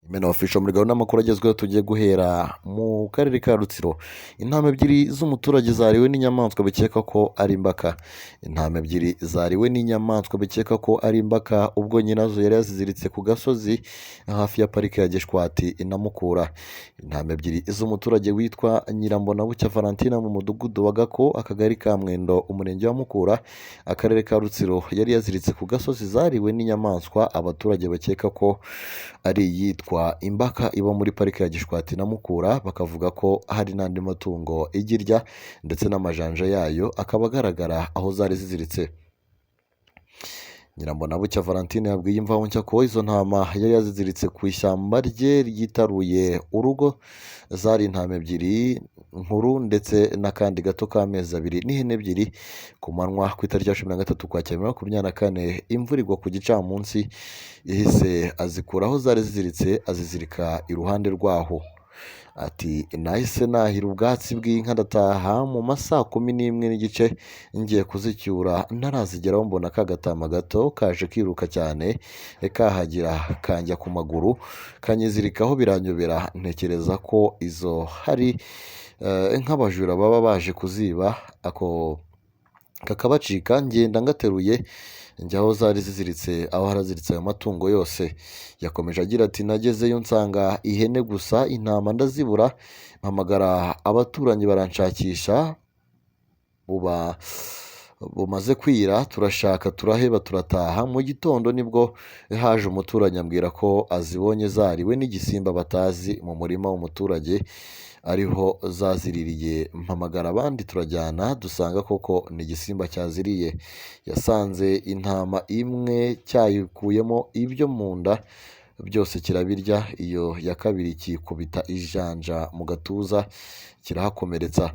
Imena Official muri gahunda y'amakuru agezweho, tugiye guhera mu karere ka Rutsiro. Intama ebyiri z'umuturage zariwe n'inyamaswa bikeka ko ari imbaka. Intama ebyiri zariwe n'inyamaswa bikeka ko ari imbaka ubwo nyirazo yari yaziziritse ku gasozi hafi ya parike ya Gishwati na Mukura. Intama ebyiri z'umuturage witwa Nyirambonabucya Valentina mu mudugudu wa Gako, akagari ka Mwendo, umurenge wa Mukura, akarere ka Rutsiro, yari yaziritse ku gasozi zariwe n'inyamaswa abaturage bakeka ko ari iyitwa imbaka iba muri parike ya Gishwati na Mukura, bakavuga ko hari n'andi matungo ijya irya ndetse n'amajanja yayo akaba agaragara aho zari ziziritse. Nyirambonabucya Valentine yabwiye Imvaho Nshya ko izo ntama yari yaziziritse ku ishyamba rye ryitaruye urugo, zari intama ebyiri nkuru ndetse n'akandi gato k'amezi 2 n'ihene ebyiri. Ku manywa ku itariki ya 13 Ukwakira 2024, imvura igwa ku gicamunsi, yahise azikura aho zari ziziritse azizirika iruhande rwaho. Ati nahise nahira ubwatsi bw'inka ndataha mu ma saa 11:30, ngiye kuzicyura ntarazigeraho mbona ka gatama gato kaje kiruka cyane kahagira kanjya ku maguru kanyizirikaho biranyobera, ntekereza ko izo hari nk'abajura baba baje kuziba ako kakabacika, ngenda ngateruye njya aho zari ziziritse, aho haraziritse ayo matungo yose. Yakomeje agira ati nagezeyo nsanga ihene gusa, intama ndazibura, mpamagara abaturanyi baranshakisha, buba bumaze kwira turashaka turaheba turataha. Mu gitondo nibwo haje umuturanyi ambwira ko azibonye zariwe n'igisimba batazi mu murima w'umuturage ariho zaziririye, mpamagara abandi turajyana dusanga koko ni igisimba cyaziriye. Yasanze intama imwe cyayikuyemo ibyo mu nda byose kirabirya, iyo ya kabiri kikubita ijanja mu gatuza kirahakomeretsa.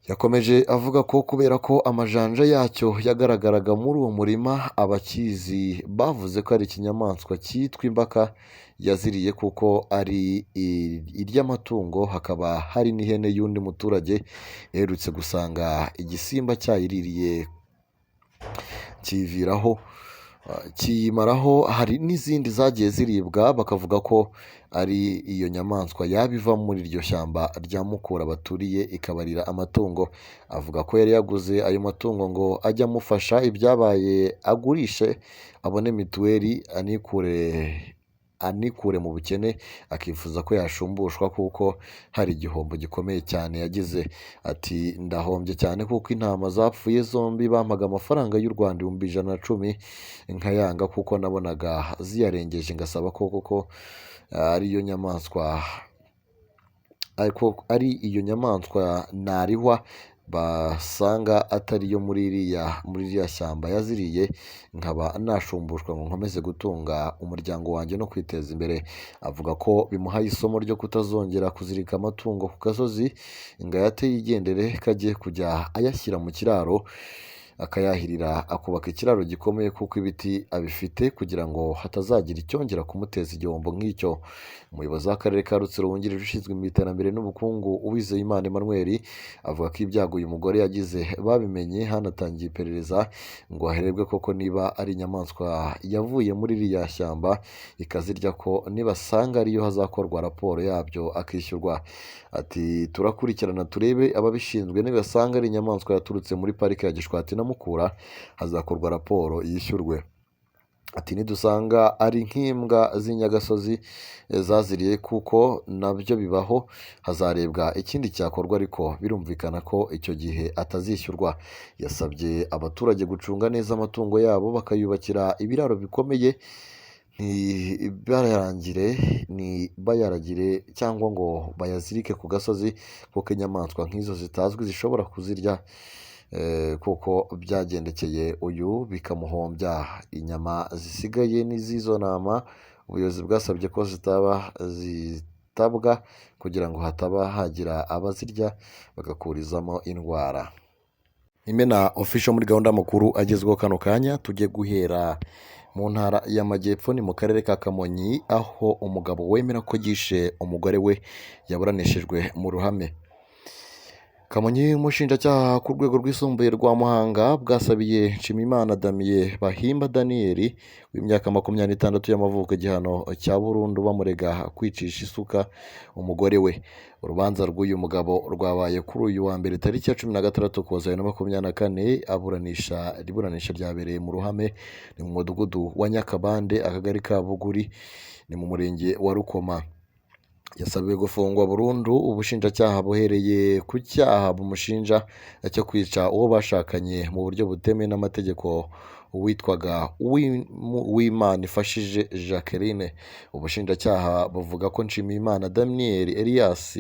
Yakomeje avuga ko kubera ko amajanja yacyo yagaragaraga muri uwo murima, abakizi bavuze ko ari ikinyamaswa cyitwa imbaka yaziriye kuko ari iry'amatungo, hakaba hari n'ihene y'undi muturage iherutse gusanga igisimba cyayiririye kiyiviraho kiyimaraho. Hari n'izindi zagiye ziribwa, bakavuga ko ari iyo nyamaswa yaba iva muri iryo shyamba rya Mukura baturiye ikabarira amatungo. Avuga ko yari yaguze ayo matungo ngo ajye amufasha ibyabaye agurishe abone mituweli anikure mu bukene, akifuza ko yashumbushwa kuko hari igihombo gikomeye cyane yagize. Ati ndahombye cyane kuko intama zapfuye zombi bampaga amafaranga y'u Rwanda 110,000 nkayanga kuko nabonaga ziyarengeje, ngasaba ko koko ariyo nyamaswa ariko ari iyo nyamaswa narihwa basanga atari yo muri iriya shyamba yaziriye, nkaba nashumbushwa ngo nkomeze gutunga umuryango wanjye no kwiteza imbere. Avuga ko bimuhaye isomo ryo kutazongera kuzirika amatungo ku gasozi ngo ayate yigendere, kagiye kujya ayashyira mu kiraro akayahirira, akubaka ikiraro gikomeye kuko ibiti abifite kugira ngo hatazagira icyongera kumuteza igihombo nk'icyo. Umuyobozi w'akarere ka Rutsiro wungirije ushinzwe mu iterambere n'ubukungu Uwizeyimana Emmanuel avuga ko ibyago uyu mugore yagize babimenye, hanatangiye iperereza ngo harebwe koko niba ari inyamaswa yavuye muri ririya shyamba ikazirya, ko nibasanga ariyo hazakorwa raporo yabyo akishyurwa. Ati turakurikirana turebe ababishinzwe, nibasanga ari inyamaswa yaturutse muri parike ya Gishwati na Mukura hazakorwa raporo yishyurwe. Ati nidusanga ari nk'imbwa z'inyagasozi zaziriye kuko nabyo bibaho, hazarebwa ikindi cyakorwa, ariko birumvikana ko icyo gihe atazishyurwa. Yasabye abaturage gucunga neza amatungo yabo bakayubakira ibiraro bikomeye, ntibayaragire cyangwa ngo bayazirike ku gasozi kuko inyamaswa nk'izo zitazwi zishobora kuzirya, kuko byagendekeye uyu bikamuhombya. Inyama zisigaye n'iz'izo ntama ubuyobozi bwasabye ko zitabwa kugira ngo hataba hagira abazirya bagakurizamo indwara. Imena Official muri gahunda y'amakuru agezweho kano kanya, tujye guhera mu ntara y'Amajyepfo, ni mu karere ka Kamonyi, aho umugabo wemera ko yishe umugore we yaburanishijwe mu ruhame. Kamonyi, umushinjacyaha ku rwego rwisumbuye rwa Muhanga bwasabiye Nshimiyimana Damien Bahimba Daniel w'imyaka 26 y'amavuko igihano cya burundu bamurega kwicisha isuka umugore we. Urubanza rw'uyu mugabo rwabaye kuri uyu wa mbere tariki ya 16 Ukuboza 2024, iburanisha ryabereye mu ruhame, ni mu mudugudu wa Nyakabande, akagari ka Buguri, ni mu murenge wa Rukoma. Yasabiwe gufungwa burundu ubushinjacyaha buhereye ku cyaha bumushinja cyo kwica uwo bashakanye mu buryo butemewe n'amategeko witwaga Uwimana Ifashije Jacqueline. Ubushinjacyaha buvuga ko Nshimiyimana Daniel Elias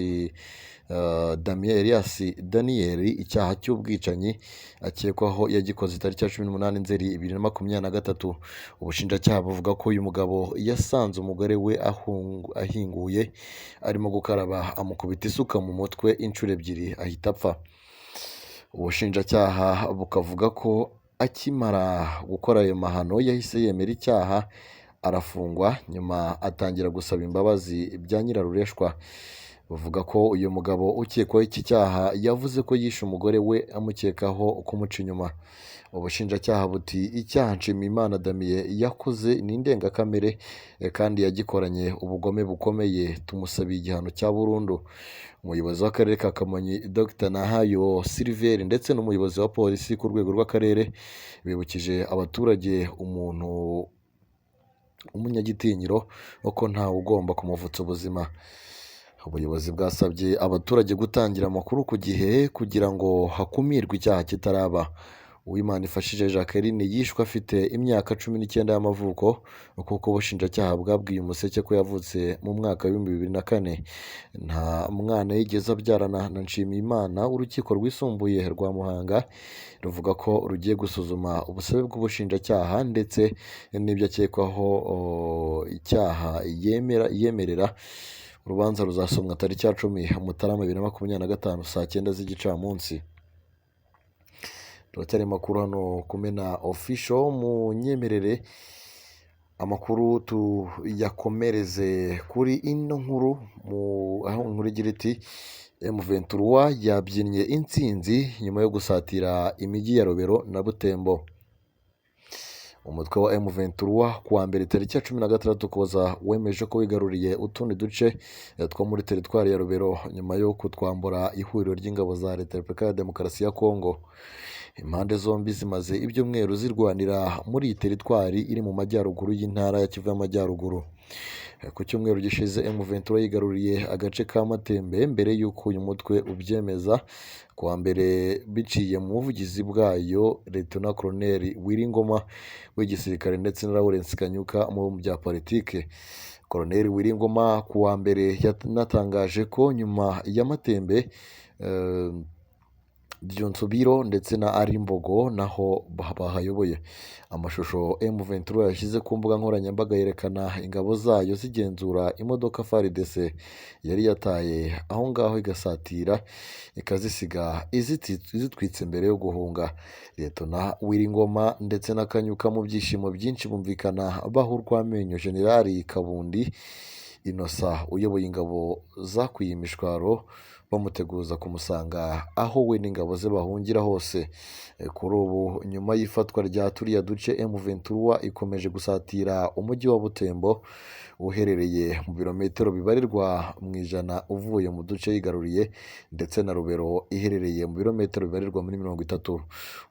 Damien Elias Daniel icyaha cy'ubwicanyi akekwaho yagikoze tariki ya 18 Nzeri 2023. Ubushinjacyaha buvuga ko uyu mugabo yasanze umugore we ahinguye arimo gukaraba, amukubita isuka mu mutwe inshuro ebyiri ahita apfa. Ubushinjacyaha bukavuga ko akimara gukora ayo mahano yahise yemera icyaha arafungwa, nyuma atangira gusaba imbabazi bya nyirarureshwa. Bavuga ko uyu mugabo ukekwaho iki cyaha yavuze ko yishe umugore we amukekaho kumuca inyuma. Ubushinjacyaha buti icyaha Nshimiyimana Damien yakoze ni indengakamere kandi yagikoranye ubugome bukomeye, tumusabiye igihano cya burundu. Umuyobozi w'akarere ka Kamonyi Dr Nahayo Sylvere ndetse n'umuyobozi wa polisi ku rwego rw'akarere bibukije abaturage umuntu umunyagitinyiro ko ntawe ugomba kumuvutsa ubuzima. Ubuyobozi bwasabye abaturage gutangira amakuru ku gihe kugira ngo hakumirwe icyaha kitaraba. Uwimana Ifashije Jacqueline yishwe afite imyaka 19 y'amavuko, kuko ubushinjacyaha bwabwiye Umuseke ko yavutse mu mwaka wa 2004. Nta mwana yigeze abyarana na Nshimiyimana. Urukiko rwisumbuye rwa Muhanga ruvuga ko rugiye gusuzuma ubusabe bw'ubushinjacyaha ndetse n'ibyo akekwaho icyaha yemerera. Urubanza ruzasomwa tariki ya 10 Mutarama 2025 saa 9 z'igicamunsi. Turacyari makuru hano Kumena Official, mu nyemerere amakuru tuyakomereze kuri ino nkuru, aho inkuru igira iti M23 yabyinnye intsinzi nyuma yo gusatira imijyi ya Rubero na Butembo. Umutwe wa M23 kuwa mbere tariki ya 16 Ukuboza wemeje ko wigaruriye utundi duce two muri teritwari ya Rubero nyuma yo kutwambura ihuriro ry'ingabo za Leta ya Repubulika ya Demokarasi ya Kongo. Impande zombi zimaze ibyumweru zirwanira muri iyi teritwari iri mu majyaruguru y'intara ya Kivu y'Amajyaruguru. Ku cyumweru gishize M23 yigaruriye agace ka Matembe mbere y'uko uyu mutwe ubyemeza kuwa mbere biciye mu buvugizi bwayo Lieutenant Colonel Wiringoma w'igisirikare ndetse na Lawrence Kanyuka mu bya politike. Colonel Wiringoma kuwa mbere yanatangaje ko nyuma ya Matembe Byunsubiro ndetse na Arimbogo naho bahayoboye. Amashusho M23 yashyize ku mbuga nkoranyambaga yerekana ingabo zayo zigenzura imodoka FARDC yari yataye aho ngaho igasatira ikazisiga izitwitse mbere yo guhunga. Liyetona Wiringoma ndetse na Kanyuka mu byishimo byinshi bumvikana baha urw'amenyo Jenerali Kabundi Innocent uyoboye ingabo zakwiye imishwaro, bamuteguza kumusanga aho we n'ingabo ze bahungira hose. Kuri ubu nyuma y'ifatwa rya turiya duce M23 ikomeje gusatira umujyi wa Butembo uherereye mu birometero bibarirwa mu 100 uvuye mu duce yigaruriye, ndetse na Rubero iherereye mu birometero bibarirwa muri 30.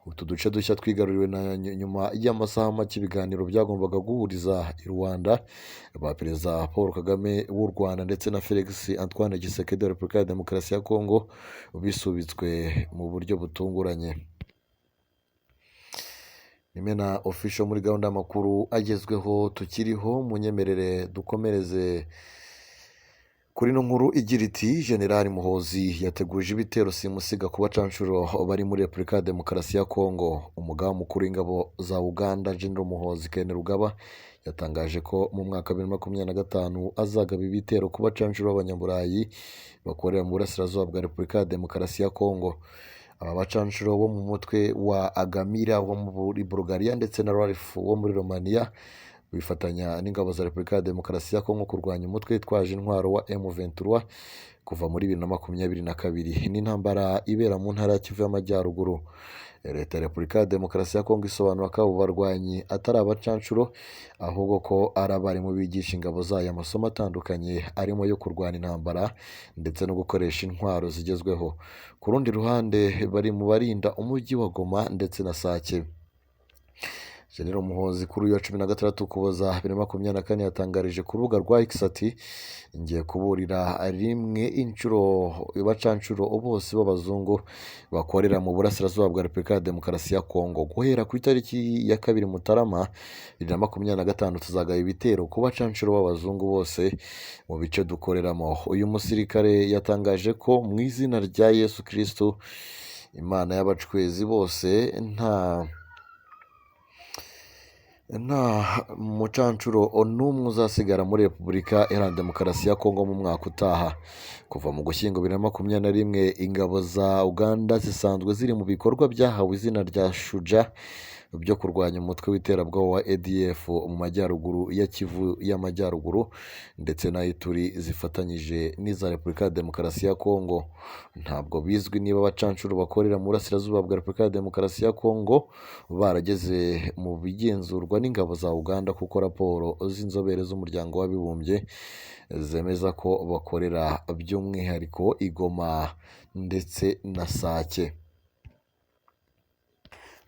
Utu duce dushya twigaruriwe na nyuma y'amasaha make ibiganiro byagombaga guhuriza i Rwanda ba Perezida Paul Kagame w'u Rwanda ndetse na Felix Antoine Tshisekedi wa Repubulika ya Demokarasi ya Kongo bisubitswe mu buryo butunguranye. Imena Official muri gahunda y'amakuru agezweho tukiriho, munyemerere dukomereze kuri ino nkuru igira iti General Muhoozi yateguje ibitero simusiga ku bacanshuro bari muri Repubulika ya Demokarasi ya Kongo. Umugaba mukuru w'ingabo za Uganda General Muhoozi Kainerugaba yatangaje ko mu mwaka wa 2025 azagaba ibitero ku bacanshuro b'abanyaburayi bakorera mu burasirazuba bwa Repubulika ya Demokarasi ya Kongo. Aba bacanshuro bo mu mutwe wa Agamira wo muri Bulgaria ndetse na Ralph wo muri Romania Bifatanya n'ingabo za Repubulika ya Demokarasi ya Kongo kurwanya umutwe witwaje intwaro wa M23 kuva muri 2022. Ni intambara ibera mu ntara ya Kivu y'Amajyaruguru. Leta ya Repubulika ya Demokarasi ya Kongo isobanura ko abo barwanyi atari abacanshuro, ahubwo ko ari abarimu bigisha ingabo zayo amasomo atandukanye arimo yo kurwana intambara ndetse no gukoresha intwaro zigezweho. Ku rundi ruhande bari mu barinda umujyi wa Goma ndetse na Sake. General Muhoozi kuri uyu wa 16 Ukuboza 2024 yatangarije ku rubuga rwa X ati: "Ngiye kuburira rimwe inshuro bacanshuro bose b'abazungu bakorera mu burasirazuba bwa Repubulika ya Demokarasi ya Kongo. Guhera ku itariki ya 2 Mutarama 2025 tuzagaba ibitero ku bacanshuro b'abazungu bose mu bice dukoreramo." Uyu musirikare yatangaje ko mu izina rya Yesu Kristo, Imana y'abacwezi bose, nta mucanshuro n'umwe uzasigara muri Repubulika Iharanira Demokarasi ya Kongo mu mwaka utaha. Kuva mu Gushyingo 2021, ingabo za Uganda zisanzwe ziri mu bikorwa byahawe izina rya Shuja byo kurwanya umutwe w'iterabwoba wa ADF mu majyaruguru ya Kivu y'Amajyaruguru ndetse na Ituri, zifatanyije n'iza Repubulika ya Demokarasi ya Kongo. Ntabwo bizwi niba abacanshuro bakorera mu burasirazuba bwa Repubulika ya Demokarasi ya Kongo barageze mu bigenzurwa n'ingabo za Uganda, kuko raporo z'inzobere z'umuryango w'abibumbye zemeza ko bakorera by'umwihariko i Goma ndetse na Sake.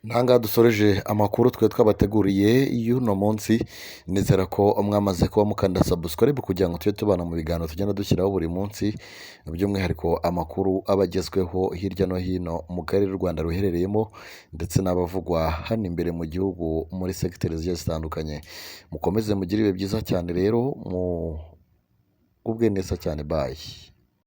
Ntangaha dusoreje amakuru twe twabateguriye y'uno munsi. Nizera ko mwamaze kuba mukanda subscribe kugira ngo tujye tubana mu biganiro tugenda dushyiraho buri munsi, by'umwihariko amakuru aba agezweho hirya no hino mu karere u Rwanda ruherereyemo ndetse n'abavugwa hano imbere mu gihugu muri segiteri zigiye zitandukanye. Mukomeze mugire ibihe byiza cyane rero, mugubwe neza cyane, bye.